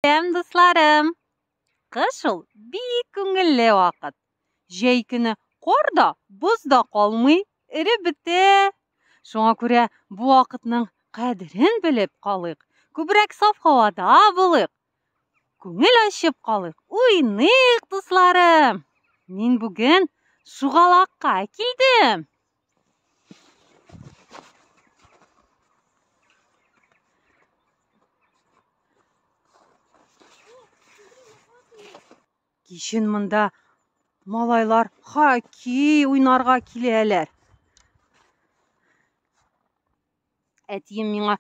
Сәлам, дусларым! Кыш ул бик күңелле вакыт. Җәй көне кар да, боз да калмый, эреп бетә. Шуңа күрә бу вакытның кадерен белеп калыйк, күбрәк саф һавада булыйк, күңел ачып калыйк, уйныйк, дусларым! Мин бүген шугалакка килдем. Кичен монда малайлар хоккей уйнарга киләләр. Әтием миңа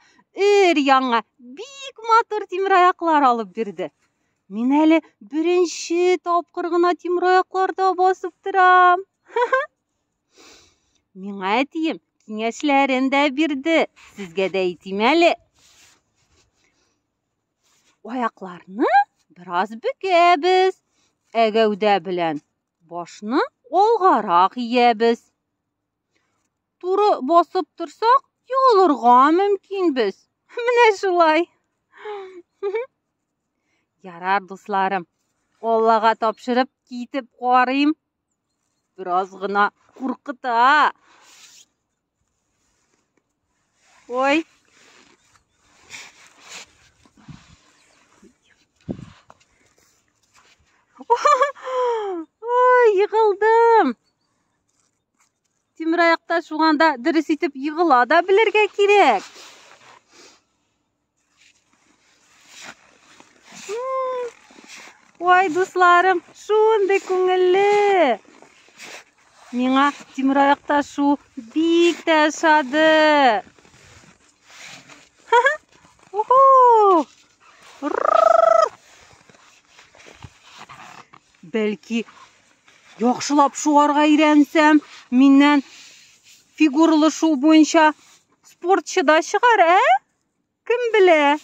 өр-яңа бик матур тимераяклар алып бирде. Мин әле беренче тапкыр гына тимераякларда басып торам. Миңа әтием киңәшләрен дә бирде. Сезгә дә әйтим әле. Аякларны бераз бөгәбез, ә гәүдә белән башны алгарак иябез. Туры басып торсак, егылырга мөмкинбез. Менә шулай. Ярар, дусларым, Аллага тапшырып китеп карыйм. Бераз гына куркыта. Ой. Ой, егылдым. Тимераякта шуганда дөрес итеп егыла да белергә кирәк. Ой, дусларым, шундый күңелле. Миңа тимераякта шу бик тә ошады. Бәлки, яхшылап шуарга өйрәнсәм, миннән фигуралы шуу буенча спортчы да чыгар, ә? Кем белә?